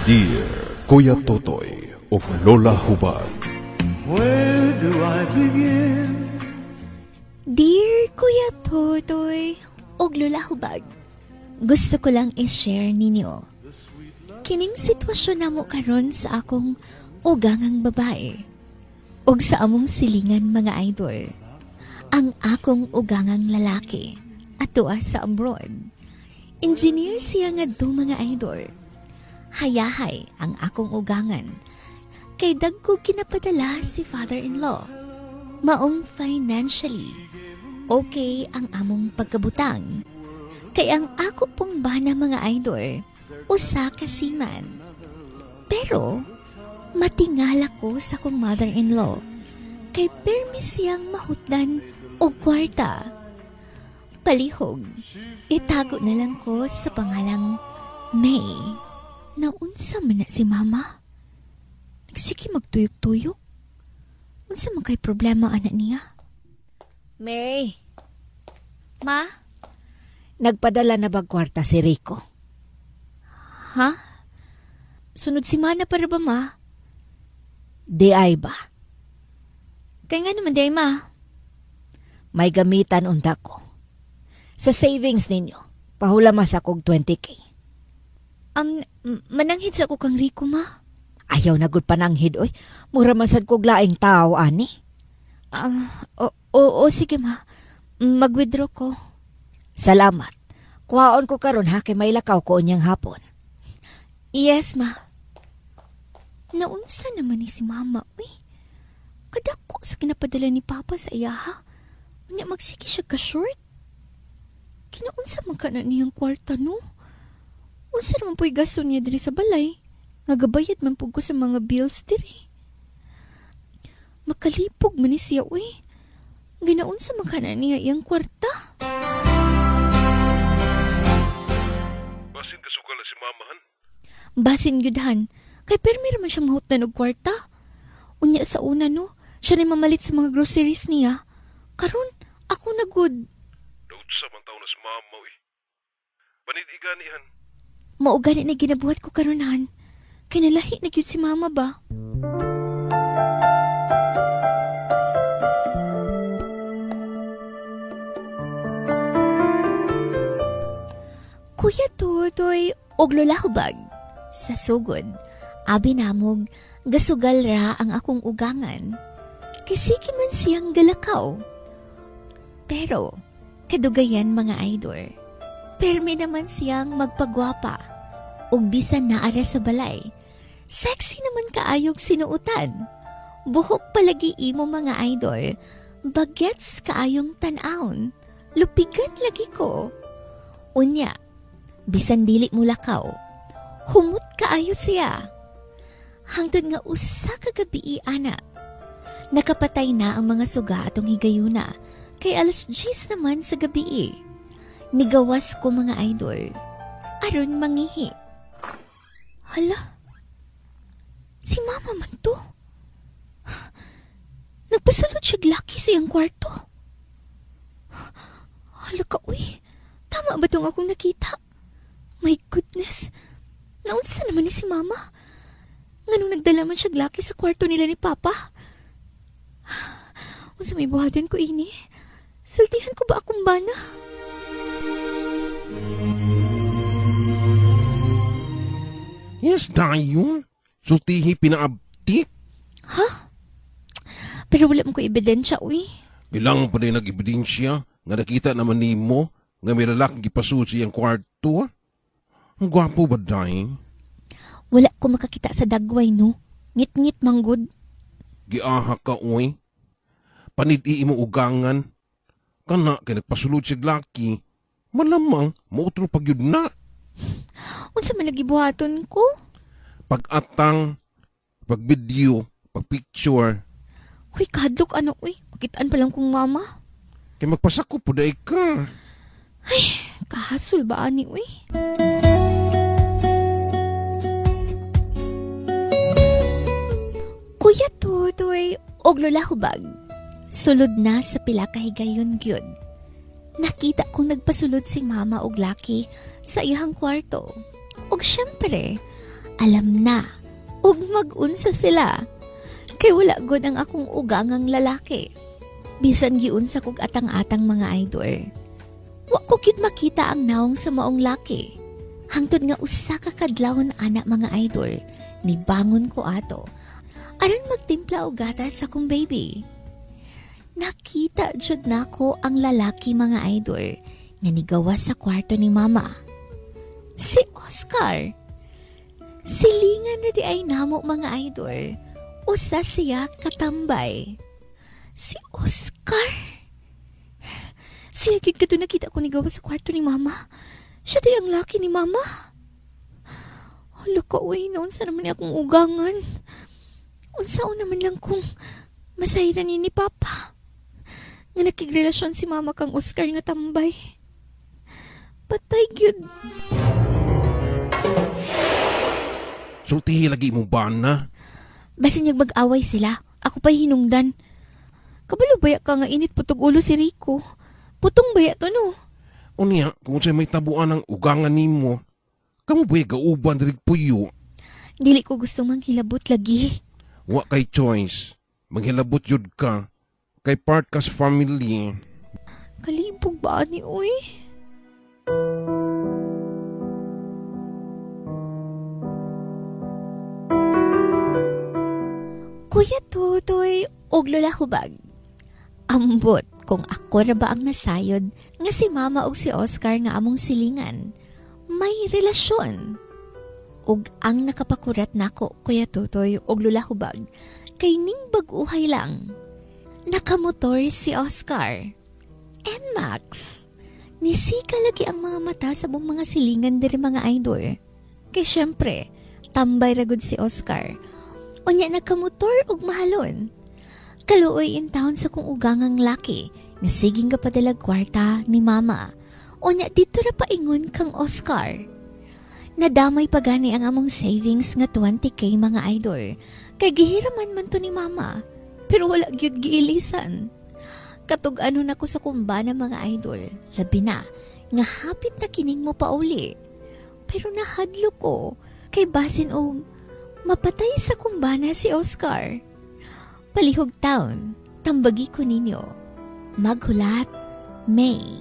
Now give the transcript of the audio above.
Dear Kuya Totoy ug Lola Hubag. Where do I begin? Dear Kuya Totoy ug Lola Hubag, gusto ko lang i-share ninyo kining sitwasyon namo karon sa akong ugangang babae ug sa among silingan, mga idol. Ang akong ugangang lalaki atoa sa abroad. Engineer siya nga do, mga idol. Hayahay ang akong ugangan kay dagko kinapadala si father-in-law. Maong financially okay ang among pagkabutang. Kay ang ako pong bana, mga idol, usa ka seaman. Pero matingala ko sa akong mother-in-law kay permi siyang mahutdan og kwarta. Palihog, itago na lang ko sa pangalang May. Naunsa man na si Mama? Nagsige magtuyok-tuyok. Unsa man kay problema ana niya? May, Ma? Nagpadala na ba kwarta si Rico? Ha? Sunod semana para ba, Ma? Di ay ba? Kay nga naman diay, Ma? May gamitan unta ko. Sa savings ninyo, pahulamas akong 20K. Mananghid sa ako kang Rico, Ma. Ayaw na gud pananghid, oy. Mura man sad kog laing tao, ani. O, o, sige, Ma. Mag-withdraw ko. Salamat. Kuhaon ko karon ha, kay may lakaw ko unyang hapon. Yes, Ma. Naunsa naman ni si Mama, uy. Kadako sa kinapadala ni Papa sa iyaha. Unya magsige siya ka-short. Kinaunsa man ka na niyang kwarta, no? Unsa naman po'y gasto niya diri sa balay? Nga gabayad man pud ko sa mga bills diri. Makalipog man ni siya, uy. Ginaunsa man ka na niya iyang kwarta. Basin kasugala si Mama, han. Basin gyud, Han. Kay permi man siya mahutdan og kwarta. Unya sa una, no, siya ni mamalit sa mga groceries niya. Karon, ako na gud. Naunsa man taon na si Mama, uy. Panid gani, han. Mao gani na ginabuhat ko karon, Han. Kay nalahi na gyud si Mama ba? Kuya Totoy og Lola Hubag. Sa sugod, abi namog gasugal ra ang akong ugangan. Kay sige man siyang galakaw. Pero, kadugayan, mga idol, permi naman siyang magpagwapa. Ug bisan naara sa balay, sexy naman kaayog sinuutan. Buhok palagi imo, mga idol, bagets kaayong tan-awon, lupigan lagi ko. Unya, bisan dili mo lakaw, humot kaayo siya. Hangtod nga usa ka gabi, ana. Nakapatay na ang mga suga atong higayuna, kay alas 10 naman sa gabi. Nigawas ko, mga idol, aron mangihi. Hala, si Mama man to. Nagpasulod siya laki sa iyang kwarto. Hala ka, uy. Tama ba tong akong nakita? My goodness. Naunsa naman ni si Mama? Nganong nagdala man siya laki sa kwarto nila ni Papa? Unsa may buhatin ko ini? Sultihan ko ba akong bana? Yes, dayon. Sultihi pinaabtik. Pero wala mo ko ebidensya, uy. Ilang pa din nag-ebidensya nga nakita naman nimo nga may lalaki gipasud sa iyang kwarto. Ang gwapo ba, day? Wala ko makakita sa dagway, no? Ngit-ngit manggod. Giaha ka, oy. Panid-i imo ugangan. Kana kay nagpasulod siya laki. Malamang, mautro pag yun na. Unsa man lagi buhaton ko? Pag-atang, pag-video, pag-picture. Uy, kahadlok ano, uy. Makitaan pa lang kong mama. Kay magpasako po day ka. Kahasol ba ani, uy? Kuya Totoy og Lola Hubag. Sulod na sa pila ka higayon gyud. Nakita kong nagpasulod si Mama og laki sa iyang kwarto. Og syempre, Alam na, ug mag-unsa sila. Kay wala gud ang akong ugangang lalaki. Bisan giunsa kog atang-atang mga idol. Wa ko gyud makita ang nawong sa maong laki. Hangtod nga usa ka kadlawon ana mga idol, nibangon ko ato. Aron magtimpla og gatas sa akong baby. Nakita jud nako ang lalaki mga idol nga nigawas sa kwarto ni mama. Si Oscar. Silingan na di ay namo mga idol. Usa siya katambay. Si Oscar. Siya gyud kadto nakita ko nigawas sa kwarto ni mama. Siya day ang laki ni mama. Hala ka, uy, naunsa naman ni akong ugangan. Unsaon naman lang kung masayran ni Papa. Nga nakigrelasyon si mama kang Oscar nga tambay. Patay gyud. Sultihi lagi imong bana. Basin niyag mag-away sila. Ako pa'y hinungdan. Kabalo baya ka nga init putog ulo si Rico. Putong baya to no. Unya, kung unsay may tabuan ang ugangan nimo, kamo ba'y gauban diri puyo? Dili ko gusto manghilabot lagi. Wa kay choice. Manghilabot yun ka. Kay part ka sa family. Kalibog ba ni uy? Kuya Tutoy og Lola Hubag. Ambot kung ako ra ba ang nasayod nga si Mama og si Oscar nga among silingan. May relasyon. Ug ang nakapakurat nako Kuya Tutoy og Lola Hubag kay ning bag-uhay lang. Nakamotor si Oscar. NMAX. Nisika lagi ang mga mata sa buong mga silingan diri mga idol. Kay syempre, tambay ragod si Oscar. Unya nagkamotor og mahalon. Kaluoy in town sa kong ugangang laki nga siging kapadalag kwarta ni mama. Unya dito ra paingon kang Oscar. Nadamay pa gani ang among savings nga 20K mga idol. Kay gihiraman man to ni mama. Pero wala gyud giilisan. Katug ano na ko sa kumbana mga idol, labi na, nga hapit na kining mo pauli. Pero nahadlo ko, kay basin og mapatay sa kumbana si Oscar. Palihog town, tambagi ko ninyo. Maghulat, May.